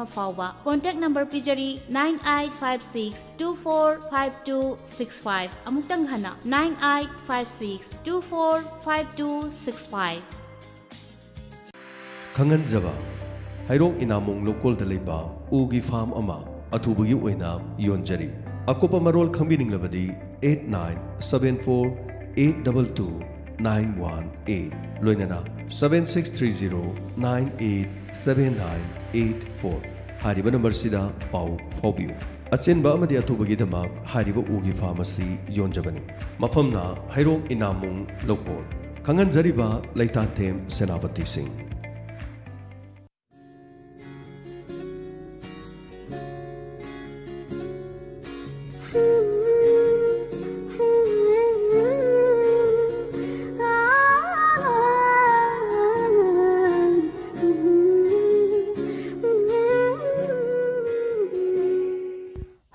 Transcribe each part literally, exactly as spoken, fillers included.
ꯐꯥꯎꯕ꯫ Contact number ꯄꯤꯖꯔꯤ, nine eight five six two four five two six five꯫ ꯑꯃꯨꯛꯇꯪ ꯍꯟꯅ, nine eight five six two four five two six five꯫ ꯈꯪꯍꯟꯖꯕ, ꯍꯩꯔꯣꯛ ꯏꯅꯥꯃꯣꯡ ꯂꯧꯀꯣꯜꯗ ꯂꯩꯕ ꯎꯒꯤ farm ꯑꯃ ꯑꯊꯨꯕꯒꯤ ꯑꯣꯏꯅ ꯌꯣꯟꯖꯔꯤ꯫ ꯑꯀꯨꯞꯄ ꯃꯔꯣꯜ ꯈꯪꯕꯤꯅꯤꯡꯂꯕꯗꯤ eight nine seven four eight double two nine one eight, ꯂꯣꯏꯅꯅ seven six three zero nine eight seven nine eight four ꯍꯥꯏꯔꯤꯕ ꯅꯝꯕꯔꯁꯤꯗ ꯄꯥꯎ ꯐꯥꯎꯕꯤꯌꯨ꯫ ꯑꯆꯤꯟꯕ ꯑꯃꯗꯤ ꯑꯊꯨꯕꯒꯤꯗꯃꯛ ꯍꯥꯏꯔꯤꯕ ꯎꯒꯤ ꯐꯥꯝ ꯑꯁꯤ ꯌꯣꯟꯖꯕꯅꯤ꯫ ꯃꯐꯝꯅ ꯍꯩꯔꯣꯛ ꯏꯅꯥꯃꯨꯡ ꯂꯧꯀꯣꯜ꯫ ꯈꯪꯍꯟꯖꯔꯤꯕ ꯂꯩꯇꯥꯊꯦꯝ ꯁꯦꯅꯥꯄꯇꯤ ꯁꯤꯡ꯫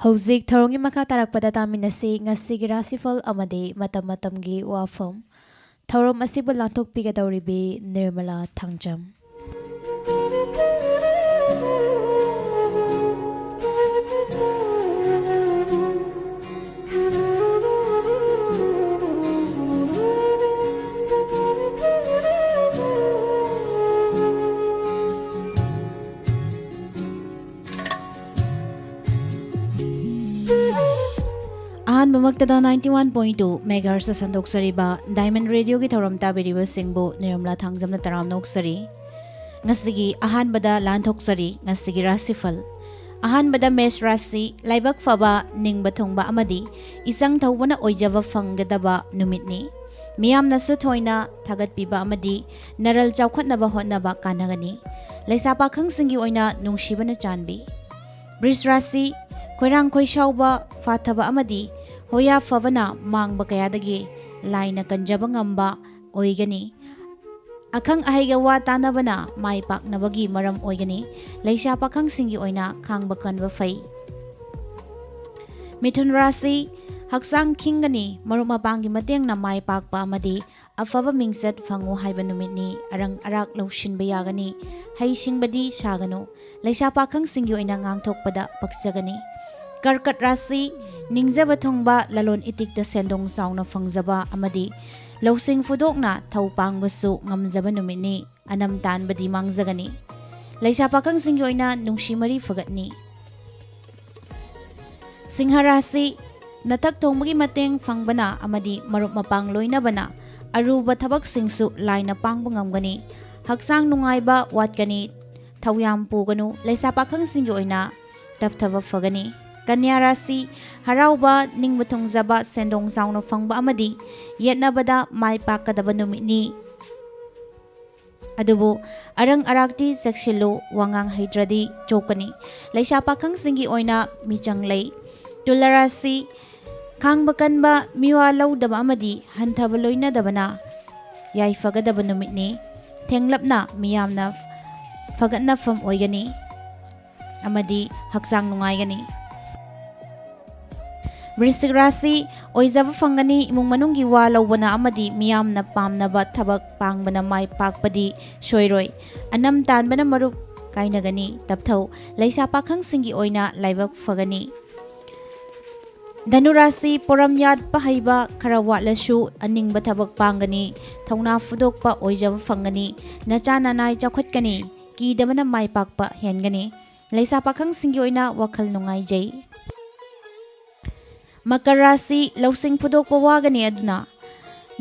ꯍꯧꯖꯤꯛ ꯊꯧꯔꯝꯒꯤ ꯃꯈꯥ ꯇꯥꯔꯛꯄꯗ ꯇꯥꯃꯤꯟꯅꯁꯤ ꯉꯁꯤꯒꯤ ꯔꯥꯁꯤꯐꯜ ꯑꯃꯗꯤ ꯃꯇꯝ ꯃꯇꯝꯒꯤ ꯋꯥꯐꯝ꯫ ꯊꯧꯔꯝ ꯑꯁꯤꯕꯨ ꯂꯥꯟꯊꯣꯛꯄꯤꯒꯗꯧꯔꯤꯕꯤ Nirmala Thangjam. ꯑꯍꯥꯟꯕꯃꯛꯇꯗ ninety one point two megahertz ꯁꯟꯗꯣꯛꯆꯔꯤꯕ Diamond Radio ꯒꯤ ꯊꯧꯔꯝ ꯇꯥꯕꯤꯔꯤꯕꯁꯤꯡꯕꯨ ꯅꯤꯔꯃꯂꯥ ꯊꯥꯡꯖꯝꯅ ꯇꯔꯥꯝꯅ ꯑꯣꯛꯆꯔꯤ꯫ ꯉꯁꯤꯒꯤ ꯑꯍꯥꯟꯕꯗ ꯂꯥꯟꯊꯣꯛꯆꯔꯤ ꯉꯁꯤꯒꯤ ꯔꯥꯁꯤꯐꯜ꯫ ꯑꯍꯥꯟꯕꯗ ꯃꯦꯁ ꯔꯥꯁꯤ, ꯂꯥꯏꯕꯛ ꯐꯕ, ꯅꯤꯡꯕ ꯊꯨꯡꯕ ꯑꯃꯗꯤ ꯏꯆꯪ ꯊꯧꯕꯅ ꯑꯣꯏꯖꯕ ꯐꯪꯒꯗꯕ ꯅꯨꯃꯤꯠꯅꯤ꯫ ꯃꯤꯌꯥꯝꯅꯁꯨ ꯊꯣꯏꯅ ꯊꯥꯒꯠꯄꯤꯕ ꯑꯃꯗꯤ ꯅꯔꯜ ꯆꯥꯎꯈꯠꯅꯕ ꯍꯣꯠꯅꯕ ꯀꯥꯟꯅꯒꯅꯤ꯫ ꯂꯩꯁꯥ ꯄꯥꯈꯪꯁꯤꯡꯒꯤ ꯑꯣꯏꯅ ꯅꯨꯡꯁꯤꯕꯅ ꯆꯥꯟꯕꯤ꯫ ꯕ꯭ꯔꯤꯖ ꯔꯥꯁꯤ, ꯈꯣꯏꯔꯥꯡ ꯈꯣꯏꯁꯥꯎꯕ, ꯐꯥꯊꯕ ꯑꯃꯗꯤ ꯍꯣꯌꯥ ꯐꯕꯅ ꯃꯥꯡꯕ ꯀꯌꯥꯗꯒꯤ ꯂꯥꯏꯅ ꯀꯟꯖꯕ ꯉꯝꯕ ꯑꯣꯏꯒꯅꯤ꯫ ꯑꯈꯪ ꯑꯍꯩꯒ ꯋꯥ ꯇꯥꯅꯕꯅ ꯃꯥꯏ ꯄꯥꯛꯅꯕꯒꯤ ꯃꯔꯝ ꯑꯣꯏꯒꯅꯤ꯫ ꯂꯩꯁꯥ ꯄꯥꯈꯪꯁꯤꯡꯒꯤ ꯑꯣꯏꯅ ꯈꯥꯡꯕ ꯀꯟꯕ ꯐꯩ꯫ ꯃꯤꯊꯨꯟ ꯔꯥꯁꯤ, ꯍꯛꯆꯥꯡ ꯈꯤꯡꯒꯅꯤ, ꯃꯔꯨꯞ ꯃꯄꯥꯡꯒꯤ ꯃꯇꯦꯡꯅ ꯃꯥꯏ ꯄꯥꯛꯄ ꯑꯃꯗꯤ ꯑꯐꯕ ꯃꯤꯡꯆꯠ ꯐꯪꯉꯨ ꯍꯥꯏꯕ ꯅꯨꯃꯤꯠꯅꯤ꯫ ꯑꯔꯪ ꯑꯔꯥꯛ ꯂꯧꯁꯤꯟꯕ ꯌꯥꯒꯅꯤ꯫ ꯍꯩ ꯁꯤꯡꯕꯗꯤ ꯁꯥꯒꯅꯨ꯫ ꯂꯩꯁꯥ ꯄꯥꯈꯪꯁꯤꯡꯒꯤ ꯑꯣꯏꯅ ꯉꯥꯡꯊꯣꯛꯄꯗ ꯄꯛꯆꯒꯅꯤ꯫ ꯀꯔꯀꯠ ꯔꯥꯁꯤ, ꯅꯤꯡꯖꯕ ꯊꯨꯡꯕ, ꯂꯂꯣꯟ ꯏꯇꯤꯛꯇ ꯁꯦꯟꯗꯣꯡ ꯆꯥꯎꯅ ꯐꯪꯖꯕ ꯑꯃꯗꯤ ꯂꯧꯁꯤꯡ ꯐꯨꯗꯣꯛꯅ ꯊꯧ ꯄꯥꯡꯕꯁꯨ ꯉꯝꯖꯕ ꯅꯨꯃꯤꯠꯅꯤ꯫ ꯑꯅꯝ ꯇꯥꯟꯕꯗꯤ ꯃꯥꯡꯖꯒꯅꯤ꯫ ꯂꯩꯁꯥ ꯄꯥꯈꯪꯁꯤꯡꯒꯤ ꯑꯣꯏꯅ ꯅꯨꯡꯁꯤ ꯃꯔꯤ ꯐꯒꯠꯅꯤ꯫ ꯁꯤꯡꯍ ꯔꯥꯁꯤ, ꯅꯊꯛ ꯊꯣꯡꯕꯒꯤ ꯃꯇꯦꯡ ꯐꯪꯕꯅ ꯑꯃꯗꯤ ꯃꯔꯨꯞ ꯃꯄꯥꯡ ꯂꯣꯏꯅꯕꯅ ꯑꯔꯨꯕ ꯊꯕꯛꯁꯤꯡꯁꯨ ꯂꯥꯏꯅ ꯄꯥꯡꯕ ꯉꯝꯒꯅꯤ꯫ ꯍꯛꯆꯥꯡ ꯅꯨꯡꯉꯥꯏꯕ ꯋꯥꯠꯀꯅꯤ꯫ ꯊꯧꯌꯥꯝ ꯄꯨꯒꯅꯨ꯫ ꯂꯩꯁꯥ ꯄꯥꯈꯪꯁꯤꯡꯒꯤ ꯑꯣꯏꯅ ꯇꯞꯊꯕ ꯐꯒꯅꯤ꯫ ꯀꯟꯌꯥ ꯔꯥꯁꯤ, ꯍꯔꯥꯎꯕ, ꯅꯤꯡꯕ ꯊꯨꯡꯖꯕ, ꯁꯦꯟꯗꯣꯡ ꯆꯥꯎꯅ ꯐꯪꯕ ꯑꯃꯗꯤ ꯌꯦꯠꯅꯕꯗ ꯃꯥꯏ ꯄꯥꯛꯀꯗꯕ ꯅꯨꯃꯤꯠꯅꯤ꯫ ꯑꯗꯨꯕꯨ ꯑꯔꯪ ꯑꯔꯥꯛꯇꯤ ꯆꯦꯛꯁꯤꯜꯂꯨ, ꯋꯥꯉꯥꯡ ꯍꯩꯇ꯭ꯔꯗꯤ ꯆꯣꯛꯀꯅꯤ꯫ ꯂꯩꯁꯥ ꯄꯥꯈꯪꯁꯤꯡꯒꯤ ꯑꯣꯏꯅ ꯃꯤꯆꯪ ꯂꯩ꯫ ꯇꯨꯂꯥ ꯔꯥꯁꯤ, ꯈꯥꯡꯕ ꯀꯟꯕ, ꯃꯤꯋꯥ ꯂꯧꯗꯕ ꯑꯃꯗꯤ ꯍꯟꯊꯕ ꯂꯣꯏꯅꯗꯕꯅ ꯌꯥꯏꯐꯒꯗꯕ ꯅꯨꯃꯤꯠꯅꯤ꯫ ꯊꯦꯡꯂꯞꯅ ꯃꯤꯌꯥꯝꯅ ꯐꯒꯠꯅꯐꯝ ꯑꯣꯏꯒꯅꯤ ꯑꯃꯗꯤ ꯍꯛꯆꯥꯡ ꯅꯨꯡꯉꯥꯏꯒꯅꯤ꯫ ꯕ꯭ꯔꯤꯁꯤꯛ ꯔꯥꯁꯤ, ꯑꯣꯏꯖꯕ ꯐꯪꯒꯅꯤ꯫ ꯏꯃꯨꯡ ꯃꯅꯨꯡꯒꯤ ꯋꯥ ꯂꯧꯕꯅ ꯑꯃꯗꯤ ꯃꯤꯌꯥꯝꯅ ꯄꯥꯝꯅꯕ ꯊꯕꯛ ꯄꯥꯡꯕꯅ ꯃꯥꯏ ꯄꯥꯛꯄꯗꯤ ꯁꯣꯏꯔꯣꯏ꯫ ꯑꯅꯝ ꯇꯥꯟꯕꯅ ꯃꯔꯨꯞ ꯀꯥꯏꯅꯒꯅꯤ꯫ ꯇꯞꯊꯧ꯫ ꯂꯩꯁꯥ ꯄꯥꯈꯪꯁꯤꯡꯒꯤ ꯑꯣꯏꯅ ꯂꯥꯏꯕꯛ ꯐꯒꯅꯤ꯫ ꯙꯅꯨ ꯔꯥꯁꯤ, ꯄꯣꯔꯝ ꯌꯥꯠꯄ ꯍꯩꯕ ꯈꯔ ꯋꯥꯠꯂꯁꯨ ꯑꯅꯤꯡꯕ ꯊꯕꯛ ꯄꯥꯡꯒꯅꯤ꯫ ꯊꯧꯅꯥ ꯐꯨꯗꯣꯛꯄ ꯑꯣꯏꯖꯕ ꯐꯪꯒꯅꯤ꯫ ꯅꯆꯥ ꯅꯅꯥꯏ ꯆꯥꯎꯈꯠꯀꯅꯤ꯫ ꯀꯤꯗꯕꯅ ꯃꯥꯏ ꯄꯥꯛꯄ ꯍꯦꯟꯒꯅꯤ꯫ ꯂꯩꯁꯥ ꯄꯥꯈꯪꯁꯤꯡꯒꯤ ꯑꯣꯏꯅ ꯋꯥꯈꯜ ꯅꯨꯡꯉꯥꯏꯖꯩ꯫ ꯃꯀꯔ ꯔꯥꯁꯤ, ꯂꯧꯁꯤꯡ ꯐꯨꯗꯣꯛꯄ ꯋꯥꯒꯅꯤ, ꯑꯗꯨꯅ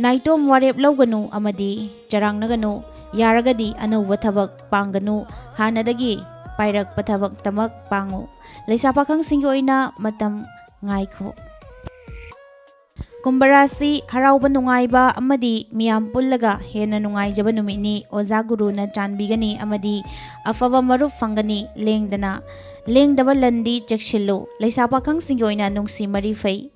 ꯅꯥꯏꯇꯣꯝ ꯋꯥꯔꯦꯞ ꯂꯧꯒꯅꯨ ꯑꯃꯗꯤ ꯆꯔꯥꯡꯅꯒꯅꯨ꯫ ꯌꯥꯔꯒꯗꯤ ꯑꯅꯧꯕ ꯊꯕꯛ ꯄꯥꯡꯒꯅꯨ꯫ ꯍꯥꯟꯅꯗꯒꯤ ꯄꯥꯏꯔꯛꯄ ꯊꯕꯛꯇꯃꯛ ꯄꯥꯡꯉꯨ꯫ ꯂꯩꯁꯥ ꯄꯥꯈꯪꯁꯤꯡꯒꯤ ꯑꯣꯏꯅ ꯃꯇꯝ ꯉꯥꯏꯈꯣ꯫ ꯀꯨꯝꯚ ꯔꯥꯁꯤ, ꯍꯔꯥꯎꯕ ꯅꯨꯡꯉꯥꯏꯕ ꯑꯃꯗꯤ ꯃꯤꯌꯥꯝ ꯄꯨꯜꯂꯒ ꯍꯦꯟꯅ ꯅꯨꯡꯉꯥꯏꯖꯕ ꯅꯨꯃꯤꯠꯅꯤ꯫ ꯑꯣꯖꯥ ꯒꯨꯔꯨꯅ ꯆꯥꯟꯕꯤꯒꯅꯤ ꯑꯃꯗꯤ ꯑꯐꯕ ꯃꯔꯨꯞ ꯐꯪꯒꯅꯤ꯫ ꯂꯦꯡꯗꯅ, ꯂꯦꯡꯗꯕ ꯂꯟꯗꯤ ꯆꯦꯛꯁꯤꯜꯂꯨ꯫ ꯂꯩꯁꯥ ꯄꯥꯈꯪꯁꯤꯡꯒꯤ ꯑꯣꯏꯅ ꯅꯨꯡꯁꯤ ꯃꯔꯤ ꯐꯩ꯫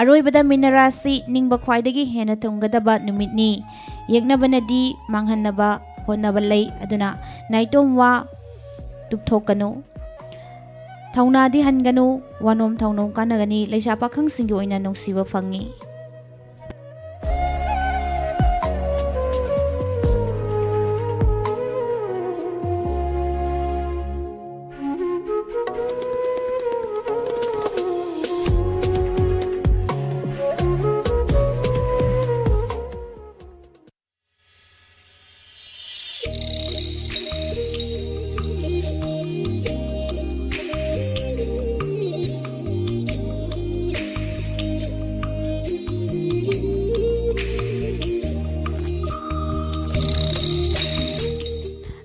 ꯑꯔꯣꯏꯕꯗ ꯃꯤꯅ ꯔꯥꯁꯤ, ꯅꯤꯡꯕ ꯈ꯭ꯋꯥꯏꯗꯒꯤ ꯍꯦꯟꯅ ꯊꯨꯡꯒꯗꯕ ꯅꯨꯃꯤꯠꯅꯤ꯫ ꯌꯦꯛꯅꯕꯅꯗꯤ ꯃꯥꯡꯍꯟꯅꯕ ꯍꯣꯠꯅꯕ ꯂꯩ, ꯑꯗꯨꯅ ꯅꯥꯏꯇꯣꯝ ꯋꯥ ꯇꯨꯞꯊꯣꯛꯀꯅꯨ꯫ ꯊꯧꯅꯥꯗꯤ ꯍꯟꯒꯅꯨ, ꯋꯥꯅꯣꯝ ꯊꯧꯅꯣꯝ ꯀꯥꯟꯅꯒꯅꯤ꯫ ꯂꯩꯁꯥ ꯄꯥꯈꯪꯁꯤꯡꯒꯤ ꯑꯣꯏꯅ ꯅꯨꯡꯁꯤꯕ ꯐꯪꯉꯤ꯫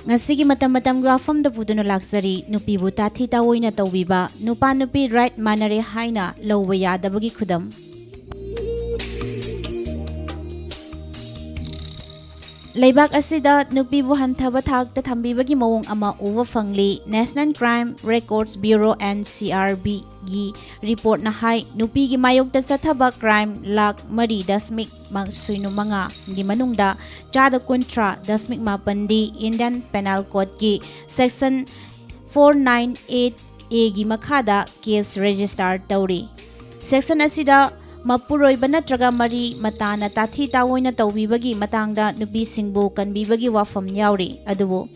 ꯉꯁꯤꯒꯤ ꯃꯇꯝ ꯃꯇꯝꯒꯤ ꯋꯥꯐꯝꯗ ꯄꯨꯗꯨꯅ ꯂꯥꯛꯆꯔꯤ, ꯅꯨꯄꯤꯕꯨ ꯇꯥꯊꯤ ꯇꯥꯑꯣꯏꯅ ꯇꯧꯕꯤꯕ, ꯅꯨꯄꯥ ꯅꯨꯄꯤ right ꯃꯥꯟꯅꯔꯦ ꯍꯥꯏꯅ ꯂꯧꯕ ꯌꯥꯗꯕꯒꯤ ꯈꯨꯗꯝ꯫ ꯂꯩꯕꯥꯛ ꯑꯁꯤꯗ ꯅꯨꯄꯤꯕꯨ ꯍꯟꯊꯕ ꯊꯥꯛꯇ ꯊꯝꯕꯤꯕꯒꯤ ꯃꯑꯣꯡ ꯑꯃ ꯎꯕ ꯐꯪꯂꯤ꯫ National Crime Records Bureau, N C R B, ꯒꯤ ꯔꯤꯄꯣꯔꯠꯅ ꯍꯥꯏ, ꯅꯨꯄꯤꯒꯤ ꯃꯥꯌꯣꯛꯇ ꯆꯠꯊꯕ crime ꯂꯥꯈ ꯃꯔꯤ ꯗꯁꯃꯤꯛ ꯃ-, ꯁꯤꯅꯣ ꯃꯉꯥꯒꯤ ꯃꯅꯨꯡꯗ ꯆꯥꯗ ꯀꯨꯟꯊ꯭ꯔꯥ ꯗꯁꯃꯤꯛ ꯃꯥꯄꯟꯗꯤ Indian Penal Codeꯀꯤ Section four nine eight A ꯒꯤ ꯃꯈꯥꯗ case register ꯇꯧꯔꯤ꯫ Section ꯑꯁꯤꯗ ꯃꯄꯨꯔꯣꯏꯕ ꯅꯠꯇ꯭ꯔꯒ ꯃꯔꯤ ꯃꯇꯥꯅ ꯇꯥꯊꯤ ꯇꯥꯑꯣꯏꯅ ꯇꯧꯕꯤꯕꯒꯤ ꯃꯇꯥꯡꯗ ꯅꯨꯄꯤꯁꯤꯡꯕꯨ ꯀꯟꯕꯤꯕꯒꯤ ꯋꯥꯐꯝ ꯌꯥꯎꯔꯤ꯫ ꯑꯗꯨꯕꯨ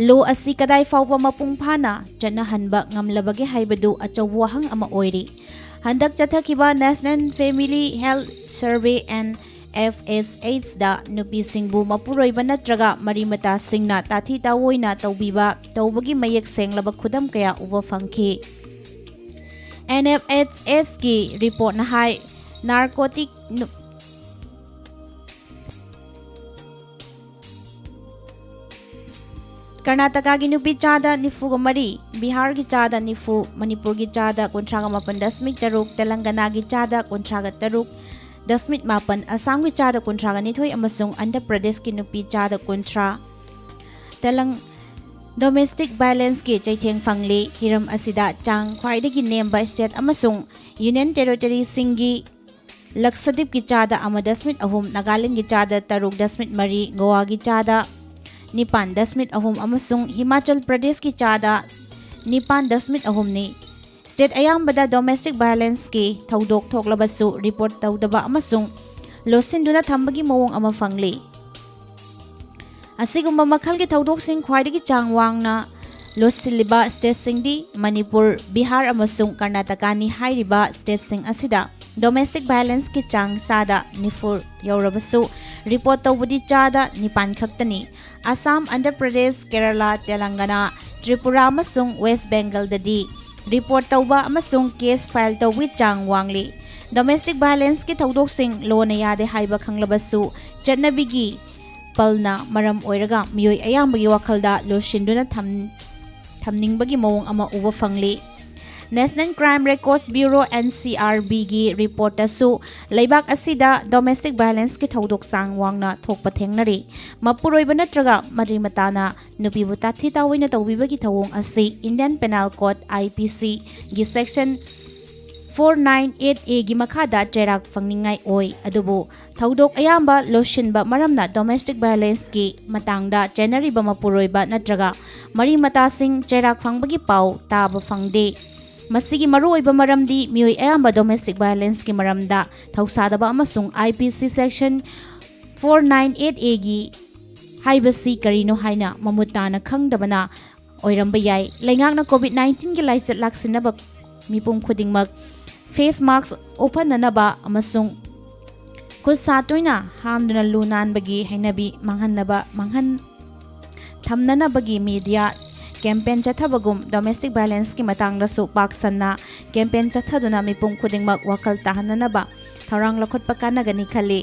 law ꯑꯁꯤ ꯀꯗꯥꯏ ꯐꯥꯎꯕ ꯃꯄꯨꯡ ꯐꯥꯅ ꯆꯠꯅꯍꯟꯕ ꯉꯝꯂꯕꯒꯦ ꯍꯥꯏꯕꯗꯨ ꯑꯆꯧꯕ ꯋꯥꯍꯪ ꯑꯃ ꯑꯣꯏꯔꯤ꯫ ꯍꯟꯗꯛ ꯆꯠꯊꯈꯤꯕ National Family Health Survey, N F H S, ꯗ ꯅꯨꯄꯤꯁꯤꯡꯕꯨ ꯃꯄꯨꯔꯣꯏꯕ ꯅꯠꯇ꯭ꯔꯒ ꯃꯔꯤ ꯃꯇꯥꯁꯤꯡꯅ ꯇꯥꯊꯤ ꯇꯥꯑꯣꯏꯅ ꯇꯧꯕꯤꯕ ꯇꯧꯕꯒꯤ ꯃꯌꯦꯛ ꯁꯦꯡꯂꯕ ꯈꯨꯗꯝ ꯀꯌꯥ ꯎꯕ ꯐꯪꯈꯤ꯫ N F H S ꯀꯤ ꯔꯤꯄꯣꯔꯠꯅ ꯍꯥꯏ, narcotic ꯅꯨ-, ꯀꯔꯅꯥꯇꯀꯥꯒꯤ ꯅꯨꯄꯤ ꯆꯥꯗ ꯅꯤꯐꯨꯒ ꯃꯔꯤ, ꯕꯤꯍꯥꯔꯒꯤ ꯆꯥꯗ ꯅꯤꯐꯨ, ꯃꯅꯤꯄꯨꯔꯒꯤ ꯆꯥꯗ ꯀꯨꯟꯊ꯭ꯔꯥꯒ ꯃꯥꯄꯟ ꯗꯁꯃꯤꯛ ꯇꯔꯨꯛ, ꯇꯦꯂꯪꯒꯅꯥꯒꯤ ꯆꯥꯗ ꯀꯨꯟꯊ꯭ꯔꯥꯒ ꯇꯔꯨꯛ ꯗꯁꯃꯤꯛ ꯃꯥꯄꯟ, ꯑꯁꯥꯝꯒꯤ ꯆꯥꯗ ꯀꯨꯟꯊ꯭ꯔꯥꯒ ꯅꯤꯊꯣꯏ ꯑꯃꯁꯨꯡ ꯑꯟꯙ꯭ꯔ ꯄ꯭ꯔꯗꯦꯁꯀꯤ ꯅꯨꯄꯤ ꯆꯥꯗ ꯀꯨꯟꯊ꯭ꯔꯥ꯫ ꯇꯦꯂꯪ-, domestic violenceꯀꯤ ꯆꯩꯊꯦꯡ ꯐꯪꯂꯤ꯫ ꯍꯤꯔꯝ ꯑꯁꯤꯗ ꯆꯥꯡ ꯈ꯭ꯋꯥꯏꯗꯒꯤ ꯅꯦꯝꯕ state ꯑꯃꯁꯨꯡ union territoryꯁꯤꯡꯒꯤ ꯂꯛꯁꯗꯤꯞꯀꯤ ꯆꯥꯗ ꯑꯃ ꯗꯁꯃꯤꯛ ꯑꯍꯨꯝ, ꯅꯥꯒꯥꯂꯦꯟꯒꯤ ꯆꯥꯗ ꯇꯔꯨꯛ ꯗꯁꯃꯤꯛ ꯃꯔꯤ, ꯒꯣꯋꯥꯒꯤ ꯆꯥꯗ ꯅꯤꯄꯥꯟ ꯗꯁꯃꯤꯛ ꯑꯍꯨꯝ ꯑꯃꯁꯨꯡ ꯍꯤꯃꯥꯆꯜ ꯄ꯭ꯔꯗꯦꯁꯀꯤ ꯆꯥꯗ ꯅꯤꯄꯥꯟ ꯗꯁꯃꯤꯛ ꯑꯍꯨꯝꯅꯤ꯫ State ꯑꯌꯥꯝꯕꯗ domestic violenceꯀꯤ ꯊꯧꯗꯣꯛ ꯊꯣꯛꯂꯕꯁꯨ report ꯇꯧꯗꯕ ꯑꯃꯁꯨꯡ ꯂꯣꯠꯁꯤꯟꯗꯨꯅ ꯊꯝꯕꯒꯤ ꯃꯑꯣꯡ ꯑꯃ ꯐꯪꯂꯤ꯫ ꯑꯁꯤꯒꯨꯝꯕ ꯃꯈꯜꯒꯤ ꯊꯧꯗꯣꯛꯁꯤꯡ ꯈ꯭ꯋꯥꯏꯗꯒꯤ ꯆꯥꯡ ꯋꯥꯡꯅ ꯂꯣꯠꯁꯤꯜꯂꯤꯕ stateꯁꯤꯡꯗꯤ ꯃꯅꯤꯄꯨꯔ, ꯕꯤꯍꯥꯔ ꯑꯃꯁꯨꯡ ꯀꯔꯅꯥꯇꯀꯥꯅꯤ꯫ ꯍꯥꯏꯔꯤꯕ stateꯁꯤꯡ ꯑꯁꯤꯗ domestic violenceꯀꯤ ꯆꯥꯡ ꯆꯥꯗ ꯅꯤꯐꯨ ꯌꯧꯔꯕꯁꯨ, report ꯇꯧꯕꯗꯤ ꯆꯥꯗ ꯅꯤꯄꯥꯟ ꯈꯛꯇꯅꯤ꯫ ꯑꯁꯥꯝ, ꯑꯟꯙ꯭ꯔ ꯄ꯭ꯔꯗꯦꯁ, ꯀꯦꯔꯂꯥ, ꯇꯦꯂꯪꯒꯅꯥ, ꯇ꯭ꯔꯤꯄꯨꯔꯥ ꯑꯃꯁꯨꯡ ꯋꯦꯁ ꯕꯦꯡꯒꯜꯗꯗꯤ report ꯇꯧꯕ ꯑꯃꯁꯨꯡ case file ꯇꯧꯕꯒꯤ ꯆꯥꯡ ꯋꯥꯡꯂꯤ꯫ Domestic violenceꯀꯤ ꯊꯧꯗꯣꯛꯁꯤꯡ ꯂꯣꯅ ꯌꯥꯗꯦ ꯍꯥꯏꯕ ꯈꯪꯂꯕꯁꯨ, ꯆꯠꯅꯕꯤꯒꯤ ꯄꯜꯅ ꯃꯔꯝ ꯑꯣꯏꯔꯒ ꯃꯤꯑꯣꯏ ꯑꯌꯥꯝꯕꯒꯤ ꯋꯥꯈꯜꯗ ꯂꯣꯠꯁꯤꯟꯗꯨꯅ ꯊꯝ-, ꯊꯝꯅꯤꯡꯕꯒꯤ ꯃꯑꯣꯡ ꯑꯃ ꯎꯕ ꯐꯪꯂꯤ꯫ National Crime Records Bureau, N C R B-ꯒꯤ ꯔꯤꯄꯣꯔꯠꯇꯁꯨ ꯂꯩꯕꯥꯛ ꯑꯁꯤꯗ domestic violence-ꯀꯤ ꯊꯧꯗꯣꯛ ꯆꯥꯡ ꯋꯥꯡꯅ ꯊꯣꯛꯄ ꯊꯦꯡꯅꯔꯤ꯫ ꯃꯄꯨꯔꯣꯏꯕ ꯅꯠꯇ꯭ꯔꯒ ꯃꯔꯤ ꯃꯇꯥꯅ ꯅꯨꯄꯤꯕꯨ ꯇꯥꯊꯤ ꯇꯥꯑꯣꯏꯅ ꯇꯧꯕꯤꯕꯒꯤ ꯊꯧꯑꯣꯡ ꯑꯁꯤ Indian Penal Code, I P C-ꯒꯤ section four nine eight A-ꯒꯤ ꯃꯈꯥꯗ ꯆꯩꯔꯥꯛ ꯐꯪꯅꯤꯡꯉꯥꯏ ꯑꯣꯏ꯫ ꯑꯗꯨꯕꯨ ꯊꯧꯗꯣꯛ ꯑꯌꯥꯝꯕ ꯂꯣꯠꯁꯤꯟꯕ ꯃꯔꯝꯅ domestic violence-ꯀꯤ ꯃꯇꯥꯡꯗ ꯆꯦꯟꯅꯔꯤꯕ ꯃꯄꯨꯔꯣꯏꯕ ꯅꯠꯇ꯭ꯔꯒ ꯃꯔꯤ ꯃꯇꯥꯁꯤꯡ ꯆꯩꯔꯥꯛ ꯐꯪꯕꯒꯤ ꯄꯥꯎ ꯇꯥꯕ ꯐꯪꯗꯦ꯫ ꯃꯁꯤꯒꯤ ꯃꯔꯨꯑꯣꯏꯕ ꯃꯔꯝꯗꯤ ꯃꯤꯑꯣꯏ ꯑꯌꯥꯝꯕ domestic violence-ꯀꯤ ꯃꯔꯝꯗ ꯊꯧꯁꯥꯗꯕ ꯑꯃꯁꯨꯡ I P C section four nine eight A-ꯒꯤ ꯍꯥꯏꯕꯁꯤ ꯀꯔꯤꯅꯣ ꯍꯥꯏꯅ ꯃꯃꯨꯠ ꯇꯥꯅ ꯈꯪꯗꯕꯅ ꯑꯣꯏꯔꯝꯕ ꯌꯥꯏ꯫ ꯂꯩꯉꯥꯛꯅ COVID nineteen-ꯒꯤ ꯂꯥꯏꯆꯠ ꯂꯥꯛꯁꯤꯟꯅꯕ ꯃꯤꯄꯨꯝ ꯈꯨꯗꯤꯡꯃꯛ face mask ꯎꯞꯍꯟꯅꯅꯕ ꯑꯃꯁꯨꯡ ꯈꯨꯠ ꯁꯥ ꯇꯣꯏꯅ ꯍꯥꯝꯗꯨꯅ ꯂꯨ ꯅꯥꯟꯕꯒꯤ ꯍꯩꯅꯕꯤ ꯃꯥꯡꯍꯟꯅꯕ, ꯃꯥꯡꯍꯟ-, ꯊꯝꯅꯅꯕꯒꯤ media campaign ꯆꯠꯊꯕꯒꯨꯝ domestic violence-ꯀꯤ ꯃꯇꯥꯡꯗꯁꯨ ꯄꯥꯛ ꯁꯟꯅ campaign ꯆꯠꯊꯗꯨꯅ ꯃꯤꯄꯨꯝ ꯈꯨꯗꯤꯡꯃꯛ ꯋꯥꯈꯜ ꯇꯥꯍꯟꯅꯅꯕ ꯊꯧꯔꯥꯡ ꯂꯧꯈꯠꯄ ꯀꯥꯟꯅꯒꯅꯤ ꯈꯜꯂꯤ꯫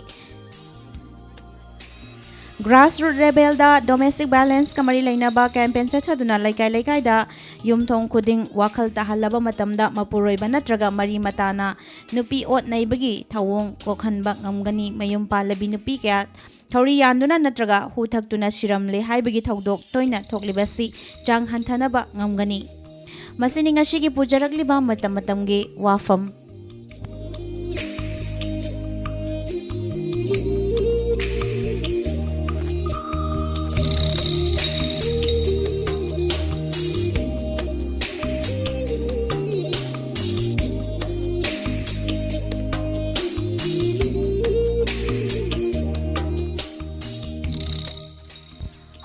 Grassroot level-ꯗ domestic violence-ꯀ ꯃꯔꯤ ꯂꯩꯅꯕ campaign ꯆꯠꯊꯗꯨꯅ ꯂꯩꯀꯥꯏ ꯂꯩꯀꯥꯏꯗ, ꯌꯨꯝꯊꯣꯡ ꯈꯨꯗꯤꯡ ꯋꯥꯈꯜ ꯇꯥꯍꯜꯂꯕ ꯃꯇꯝꯗ ꯃꯄꯨꯔꯣꯏꯕ ꯅꯠꯇ꯭ꯔꯒ ꯃꯔꯤ ꯃꯇꯥꯅ ꯅꯨꯄꯤ ꯑꯣꯠ ꯅꯩꯕꯒꯤ ꯊꯧꯑꯣꯡ ꯀꯣꯛꯍꯟꯕ ꯉꯝꯒꯅꯤ꯫ ꯃꯌꯨꯝ ꯄꯥꯜꯂꯕꯤ ꯅꯨꯄꯤ ꯀꯌꯥ ꯊꯧꯔꯤ ꯌꯥꯟꯗꯨꯅ ꯅꯠꯇ꯭ꯔꯒ ꯍꯨ ꯊꯛꯇꯨꯅ ꯁꯤꯔꯝꯂꯦ ꯍꯥꯏꯕꯒꯤ ꯊꯧꯗꯣꯛ ꯇꯣꯏꯅ ꯊꯣꯛꯂꯤꯕꯁꯤ ꯆꯥꯡ ꯍꯟꯊꯅꯕ ꯉꯝꯒꯅꯤ꯫ ꯃꯁꯤꯅꯤ ꯉꯁꯤꯒꯤ ꯄꯨꯖꯔꯛꯂꯤꯕ ꯃꯇꯝ ꯃꯇꯝꯒꯤ ꯋꯥꯐꯝ꯫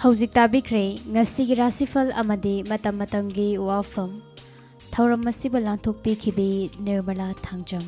ꯍꯧꯖꯤꯛ ꯇꯥꯕꯤꯈ꯭ꯔꯦ ꯉꯁꯤꯒꯤ ꯔꯥꯁꯤꯐꯜ ꯑꯃꯗꯤ ꯃꯇꯝ ꯃꯇꯝꯒꯤ ꯋꯥꯐꯝ꯫ ꯊꯧꯔꯝ ꯑꯁꯤꯕꯨ ꯂꯥꯟꯊꯣꯛꯄꯤꯈꯤꯕꯤ ꯅꯤꯔꯃꯂꯥ ꯊꯥꯡꯖꯝ꯫